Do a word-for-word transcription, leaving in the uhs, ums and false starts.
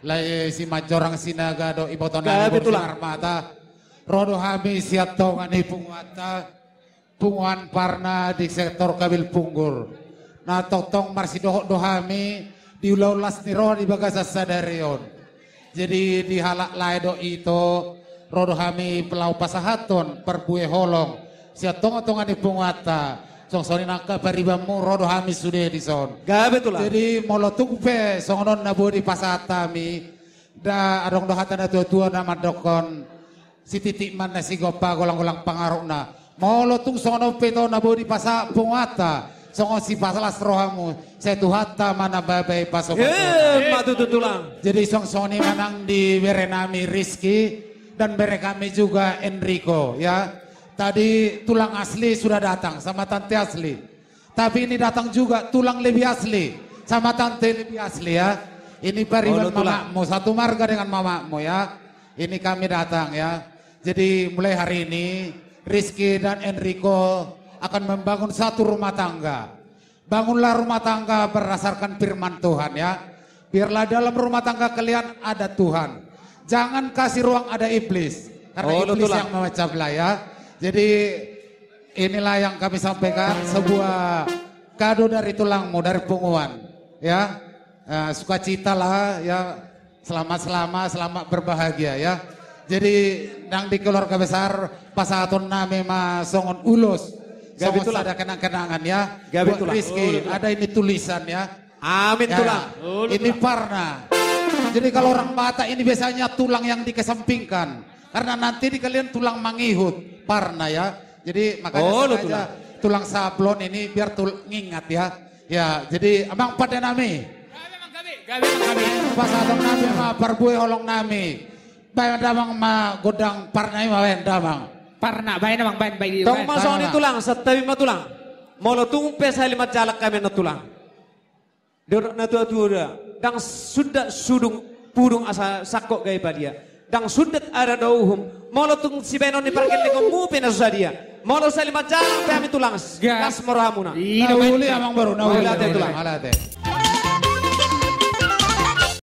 Lae Simanjorang Sinaga dohot iboto nami Boru Simarmata. Ro do hami sian tonga ni punguanta, Punguan Parna di sektor Kabil Punggur. Na tongtong marsidohot do hami di ulaon las ni roha di bagasan sadari on. Jadi di halak lae dohot ito, ro do hami laho pasahathon parbue holong sian tongatonga ni punguanta. Songon i nang angka paribanmu, ro do hami sude dison. Gabe Tulang. Jadi molo tung pe songon on na boi dipasahat hami, nda adong do hata natuatua na mandokkon, sititik ma na sigompa, golanggolang pangarahutna. Molo tung songon on pe ito na boi dipasahat punguanta, songon sipalas rohamu, sai Tuhanta ma na mambahen pasu-pasu. Emma tutu Tulang. Jadi songon i ma nang di bere nami Rizky dan bere kami juga Enrico, ya. Tadi tulang asli sudah datang sama tante asli. Tapi ini datang juga tulang lebih asli sama tante lebih asli, ya. Ini pariban mamakmu, satu marga dengan mamakmu, ya. Ini kami datang, ya. Jadi mulai hari ini Rizky dan Enrico akan membangun satu rumah tangga. Bangunlah rumah tangga berdasarkan firman Tuhan, ya. Biarlah dalam rumah tangga kalian ada Tuhan. Jangan kasih ruang ada iblis. Karena iblis yang memecah belah, ya. Jadi inilah yang kami sampaikan, sebuah kado dari tulangmu, dari punguan, ya. Eh, sukacita lah, ya. Selamat, selamat, selamat berbahagia, ya. Jadi nang di keluarga besar pasahaton nami ma songon ulos, songon sada kenang-kenangan, ya. Buat Rizky, ada ini tulisan, ya. Amin Tulang. Ini Parna. Jadi kalau orang Batak ini biasanya tulang yang dikesampingkan. Karena nanti di kalian tulang mangihut, Parna, ya. Jadi makanya sengaja tulang sablon ini biar tul ngingat, ya. Ya, jadi Amang Pande nami. Gabe Amang, gabe. Gabe Amang, gabe. Pasahaton nami ma parbue holong nami. Baen damang ma gondang Parna i ma, baen damang. Parna, baen Amang, baen, baen. Tong ma songon i Tulang, santabi ma Tulang. Molo tung pe sahali manjalang hami annon Tulang. Didok natuatua do, ndang sundat sudung pudung asa sangkot gabe badia. Ndang sundat adat dohot uhum. Molo tung sibaenon ni pargellengonmu pe na so sadia. Molo sahali manjalang pe hami Tulang, gas ma rohamuna. Na uli Amang Boru, na uli. Mauliate Tulang. Mauliate.